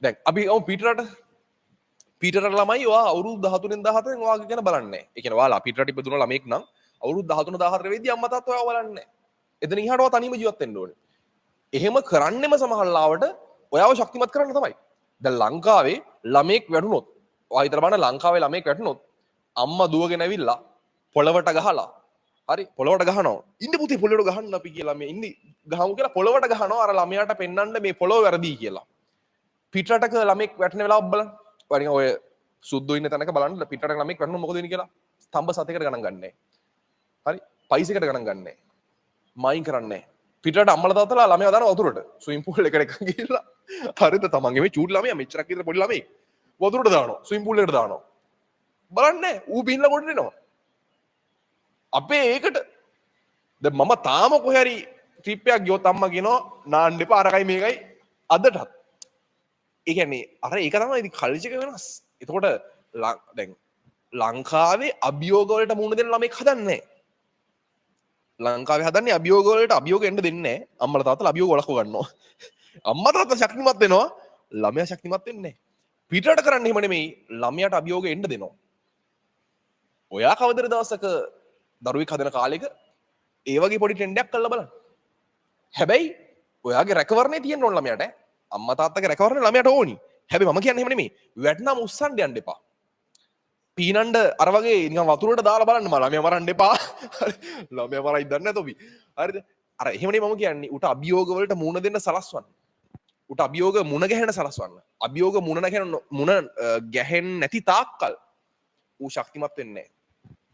දැන් අපි ඔව් පිටරට, පිටරට ළමයි ඔයා අවුරුදු 13 14න් ඔයාගේ ගැන බලන්නේ නැහැ. ඒ කියන්නේ ඔයාලා පිටරට ඉපදුන ළමයෙක් නම් අවුරුදු 13 14 වෙද්දී අම්මා තාත්තා ඔයාව බලන්නේ නැහැ. එතනින් එහාට ඔයා තනියම ජීවත් වෙන්න ඕනේ. එහෙම කරන්නෙම සමහර ලාවට ඔයාව ශක්තිමත් කරන්න තමයි. දැන් ලංකාවේ ළමයෙක් වැටුනොත්, ඔයා හිතලා බලන්න, ලංකාවේ ළමයෙක් වැටුනොත් අම්මා දුවගෙන ඇවිල්ලා පොළවට ගහලා, හරි, පොළවට ගහනවා. ඉන්න පුතේ, පොළවට ගහන්න අපි කියලා, මේ ඉන්නේ ගහමු කියලා පොළවට ගහනවා අර ළමයාට පෙන්වන්න මේ පොළොව වැරදි කියලා. පිටරටක ළමෙක් වැටෙන වෙලාවක් බලන්න. ඔය නිකන් ඔය සුද්දෝ ඉන්න තැනක බලන්න, පිටරටක ළමෙක් වැටුනොත් මොකද වෙන්නේ කියලා. ස්තම්භ සතයකට ගණන් ගන්නෑ. හරි? පයිසෙකට ගණන් ගන්නෑ. මයින් කරන්නේ නෑ. පිටරට අම්මලා තාත්තලා ළමයා දාන වතුරට. ස්විමින් පූල් එකට එක ගිහිල්ලා, හරිද, තමන්ගේ මේ චූටි ළමයා, මෙච්චරක් විතර පොඩි ළමෙක් වතුරට දානවා. ස්විමින් පූල් එකට දානවා. බලන්නේ ඌ බින්ලා ගොඩ එනවා. අපේ ඒකට දැන් මම තාම කොහේ හරි ට්‍රිප් එකක් ගියොත් අම්මා කියනවා නාන්න එපා, අරකයි මේකයි අදටත්. ඒ කියන්නේ අර ඒක තමයි ඉතින් කල්චර් එක වෙනස්. එතකොට දැන් ලංකාවේ අභියෝග වලට මුහුණ දෙන ළමෙක් හදන්නේ නැහැ. ලංකාවේ හදන්නේ අභියෝග වලට අභියෝග එන්න දෙන්නේ නැහැ. අම්මලා තාත්තලා අභියෝග වළක්ව ගන්නවා. අම්මා තාත්තා ශක්තිමත් වෙනවා. ළමයා ශක්තිමත් වෙන්නේ නැහැ. පිටරට කරන්නේ එහෙම නෙමෙයි. ළමයාට අභියෝග එන්න දෙනවා. ඔයා කවදද දවසක දරුවෙක් හදන කාලෙක ඒ වගේ පොඩි ට්‍රෙන්ඩ් එකක් කරලා බලන්න. හැබැයි ඔයාගේ රැකවරණේ තියෙන්න ඕන ළමයාට ඈ. අම්මා තාත්තගේ රැකවරණේ ළමයාට ඕනි. හැබැයි මම කියන්නේ එහෙම නෙමෙයි. වැටුනම උස්සන්න යන්න එපා. පීනන්න අර වගේ නිකන් වතුරට දාලා බලන්න මම ළමයා මරන්න එපා. ළමයා මරයි දන්නේ නැත ඔබි. හරිද? අර එහෙම නෙමෙයි මම කියන්නේ. ඌට අභියෝග වලට මුහුණ දෙන්න සලස්වන්න. ඌට අභියෝග මුණ ගැහෙන සලස්වන්න. අභියෝග මුණ ගැහෙන මුණ ගැහෙන්නේ නැති තාක්කල් ඌ ශක්තිමත් වෙන්නේ නැහැ.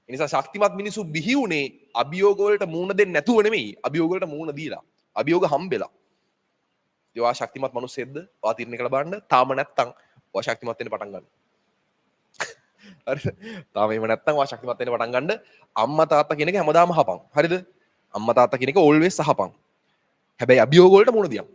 ඒ නිසා ශක්තිමත් මිනිස්සු බිහි වුණේ අභියෝග වලට මුහුණ දෙන්නේ නැතුව නෙමෙයි. අභියෝග වලට මුහුණ දීලා. අභියෝග හම්බෙලා. ඉතින් ඔයා ශක්තිමත් මිනිස්සෙක්ද? ඔයා තීරණය කරලා බලන්න. තාම නැත්තම් ඔයා ශක්තිමත් වෙන්න පටන් ගන්න. හරිද? තාම එහෙම නැත්තම් ඔයා ශක්තිමත් වෙන්න පටන් ගන්න. අම්මා තාත්තා කියන එක හැමදාම අහපන්. හරිද? අම්මා තාත්තා කියන එක ඕල්වේස් අහපන්. හැබැයි අභියෝග වලට මුහුණ දියන්.